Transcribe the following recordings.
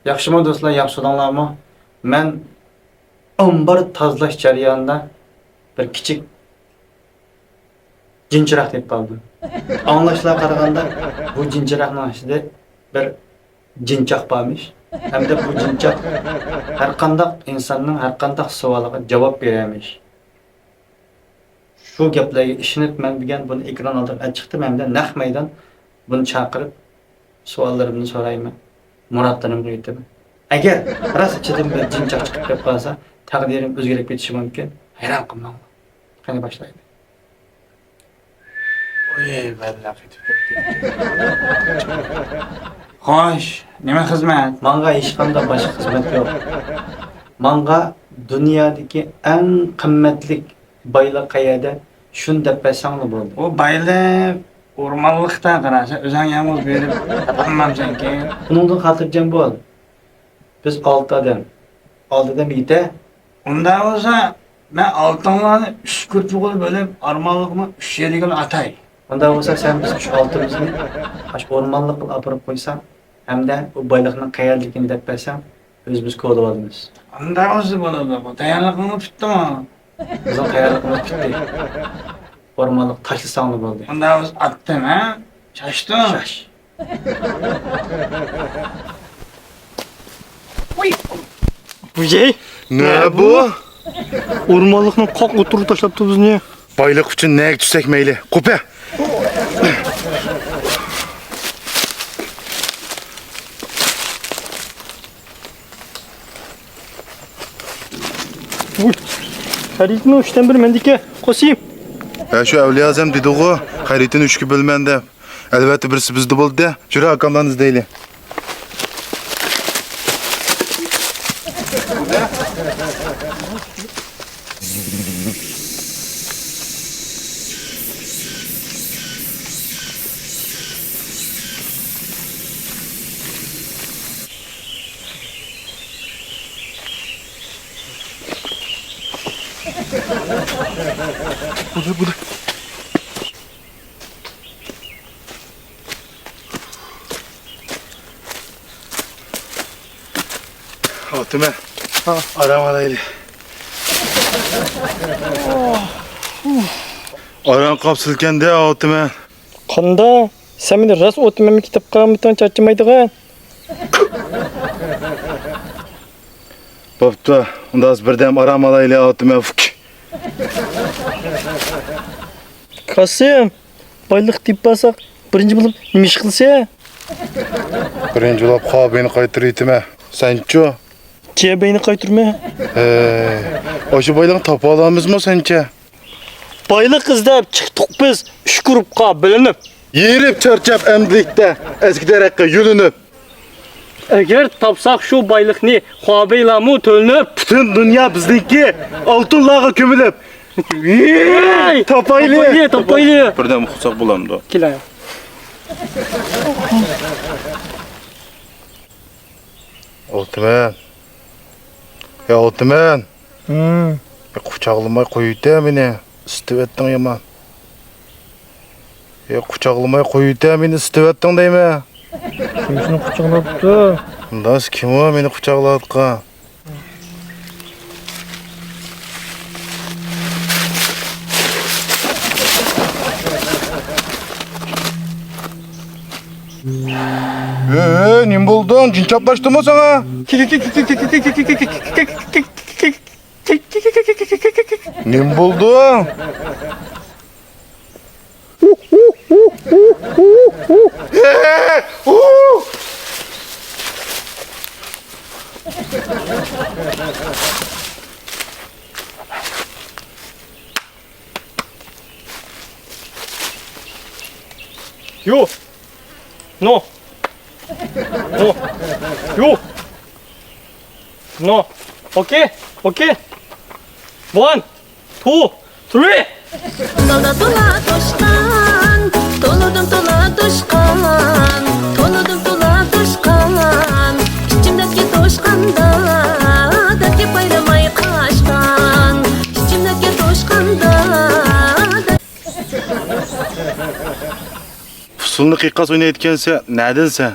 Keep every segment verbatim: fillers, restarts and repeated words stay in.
ياخشىمۇ دوستلار، ياخشى تۇردۇڭلارمۇ؟ مەن ئامبار تازىلاش جەريانىدا بىر كىچىك جىنچىراق تېپىپ قالدىم. ئاڭلاشلارغا قارىغاندا، بۇ جىنچىراقنىڭ ئىچىدە بىر جىنچاق بارمىش. ھەمدە بۇ جىنچاق ھەرقانداق ئىنساننىڭ ھەرقانداق سوئالىغا جاۋاب بېرەرمىش. شۇ گەپلەرگە ئىشىنىپ، مەن بۈگۈن بۇنى ئېكران ئالدىغا ئەلچىقتىم ھەمدە نەق مەيدان بۇنى چاقىرىپ، سوئاللىرىمنى سورايمەن، مۇرادلىرىمغا يېتىمەن. ئەگەر راست ئىچىدىن بىر جىنچاق چىقىپ كەپ قالسا، تەقدىرىم ئۆزگىرىپ كېتىشى مۇمكىن. ھەيران قالماڭلار. قېنى باشلايلى. ئۇي، بەللە قېتىپ كەتتى. خوش، نېمە خىزمەت؟ ماڭا ھېچقانداق باشقا خىزمەت يوق. ماڭا دۇنيادىكى ئەڭ قىممەتلىك بايلىق قەيەردە؟ شۇنى دەپ بەرسەڭلا بولدى. ئۇ بايلىق ئورمانلىقتا، قارا، سەن ئۆزۈڭ يالغۇز بېرىپ تاپالمامسەنكى؟ ئۇنىڭدىن خاتىرجەم بول. بىز ئالتە ئادەم. ئالتە ئادەم يېتە. ئۇنداق بولسا، مەن ئالتىڭلارنى ئۈچ گۇرۇپپىغا بۆلۈپ، ئارمانلىقنىڭ ئۈچ يېرىگە ئاتاي. ئۇنداق بولسا، سەن بىز ئۈچ ئالتىمىزنى ئاشۇ ئورمانلىققا ئاپىرىپ قويساڭ، ھەمدە ئۇ بايلىقنىڭ قەيەردىكىنى دەپ بەرسەڭ، ئۆزىمىز كولىۋالىمىز. ئۇنداق بولسا بولىدۇ. بۇ تەييارلىقىڭىز پۈتتىمۇ؟ بىزنىڭ تەييارلىقىمىز پۈتتى. ئورمانلىق تاشلىساڭلا بولدى. ئۇنداق بولسا ئاتتىم، ھە؟ شاشتىم. شاش. بۇ جاي. نە بۇ؟ ئورمانلىقنىڭ قاق ئوتتۇرىغا تاشلاپتۇ بىزنى. بايلىق ئۈچۈن نەگە چۈشسەك مەيلى. قوپە! ۋۇي! خەرىتىنىڭ ئۈچتىن بىرى مەندىكى، قاسىم. ھە، شۇ ئەۋلىيا ئەزەم دېدىغۇ، خەرىتىنى ئۈچكە بۆلىمەن دەپ. ئەلۋەتتە، بىرسى بىزدە بولدى. يۈرە، ئاكاملارنى ئىزدەيلى. بۇدا، بۇدا. ئالتىمەن. ھا. ئارام ئالايلى. ئاران قاپسىلكەندە، ئالتىمەن. قاندا، سەن مېنى راست ئالتىمەنمىكىن دەپ قارامتىڭ چاچىمايدىغان. بوپتۇ، ئۇنداق بىردەم ئارام ئالايلى، ئالتىمەن. قاسىم، بايلىق تېپىپ ئالساق، بىرىنچى بولۇپ نېمە ئىش قىلىسەن؟ بىرىنچى بولۇپ خابىنى قايتۇرۇۋېتىمەن. سەنچۇ؟ جەبەينى قايتۇرىمەن. ھەي، ئاشۇ بايلىقنى تاپالامىزمۇ سەنچە؟ بايلىق ئىزدەپ چىقتۇق بىز ئۈچ گۇرۇپپىغا بۆلۈنۈپ. ھېرىپ چارچاپ ئەمدىلىكتە ئەسكى دەرەخكە يۆلىنىپ. ئەگەر تاپساق شۇ بايلىقنى، خابىيلارمۇ تۆلىنىپ. پۈتۈن دۇنيا بىزنىڭكى، ئالتۇنلارغا كۆمۈلۈپ. ھەي! تاپايلى! تاپايلى، تاپايلى! بىردەم ئۇقساق بولامدۇ؟ كېلەي. ئالتىمەن. يا ئالتىمەن. ھىم. يا قۇچاقلىماي قويۇۋېتە مېنى. ئىسسىتىۋەتتىڭ يامان. يا قۇچاقلىماي قويۇۋېتە مېنى، ئىسسىتىۋەتتىڭ دەيمەن. كىم سېنى قۇچاقلاپتۇ؟ مۇنداق كىم ئۇ مېنى قۇچاقلاۋاتقان؟ ھەي، نېمە بولدۇڭ؟ جىن چاپلاشتىمۇ ساڭا؟ نېمە بولدۇڭ؟ يو. نو. نو. يو. نو. ئوكەي. ئوكەي. ۋان، تو، ترى. تولا تولا توشقان، تولىدىم تولا توشقان، تولىدىم تولا توشقان. ئىچىمدىكى توشقاندا، دەرتكە پايلىماي قاچقان. ئىچىمدىكى توشقاندا. پۇسۇلنى قىيقاس ئوينايدىكەنسەن، نەدىن سەن؟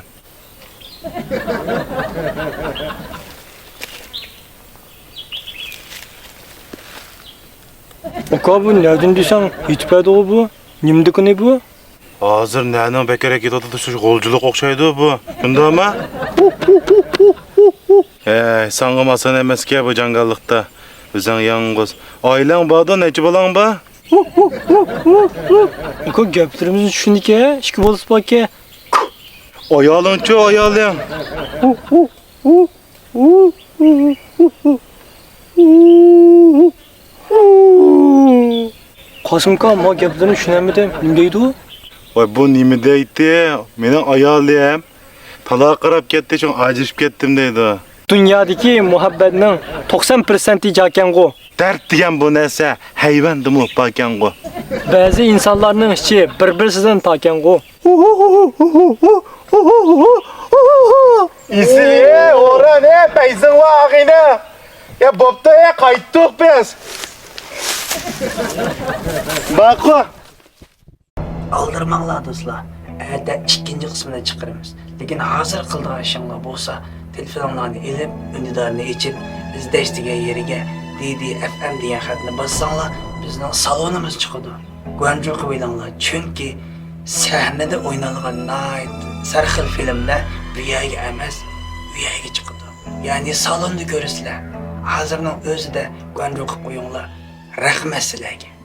ئاكا، بۇ نەدىن دېسەڭ يېتىپ بەردىغۇ بۇ. نېمە دۇكىنى بۇ؟ ھازىر نەنىڭ بەكرەك كېتىۋاتىدۇ، شۇ غۇلجىلىق ئوخشايدۇ بۇ. شۇنداقمۇ؟ ھەي، ساڭغىمۇ ئاسان ئەمەسكەن بۇ جاڭگاللىقتا. ئۆزۈڭ يالغۇز. ئائىلەڭ باردۇ، نەچچە بالاڭ بار؟ ئاكا، گەپلىرىمىزنى چۈشىنىدىكەن، ئىككى بالىسى باركەن. ئايالىڭچۇ، ئايالىڭ؟ قاسىم ئاكا، ما گەپلىرىنى چۈشىنەلمىدىم. نېمە دەيدۇ؟ ۋاي، بۇ نېمە دەيتتى؟ مېنىڭ ئايالىم تالاغا قاراپ كەتتى، شۇڭا ئاجرىشىپ كەتتىم دەيدۇ. دۇنيادىكى مۇھەببەتنىڭ توقسان پىرسەنتى جاكەنغۇ. دەرد دېگەن بۇ نەرسە ھەيۋەندىمۇ باركەنغۇ. بەزى ئىنسانلارنىڭ ئىچى بىر-بىرسىدىن تاركەنغۇ. ئېسىل، ئوران، پەيزىڭ ۋە ئاغىنە. يا، بوپتۇ، قايتتۇق بىز. ماقۇل. ئالدىرىماڭلار دوستلار، ئەتە ئىككىنچى قىسمىنى چىقىرىمىز. لېكىن ھازىر قىلىدىغان ئىشىڭلار بولسا، تېلېفونۇڭلارنى ئېلىپ، ئۈندىدارنى ئېچىپ، ئىزدەش دېگەن يېرىگە دى دى ئەف ئەم دېگەن خەتنى باسساڭلار، بىزنىڭ سالونىمىز چىقىدۇ. گۇەنجۇ قىلىۋېلىڭلار، چۈنكى سەھنىدە ئوينالغان ناھايىتى سەرخىل فىلىملەر بۇ يەرگە ئەمەس، ئۇ يەرگە چىقىدۇ. يەنى سالوندا كۆرىسىلەر. ھازىرنىڭ ئۆزىدە گۇەنجۇ قىلىپ قويۇڭلار. رەھمەت سىلەرگە.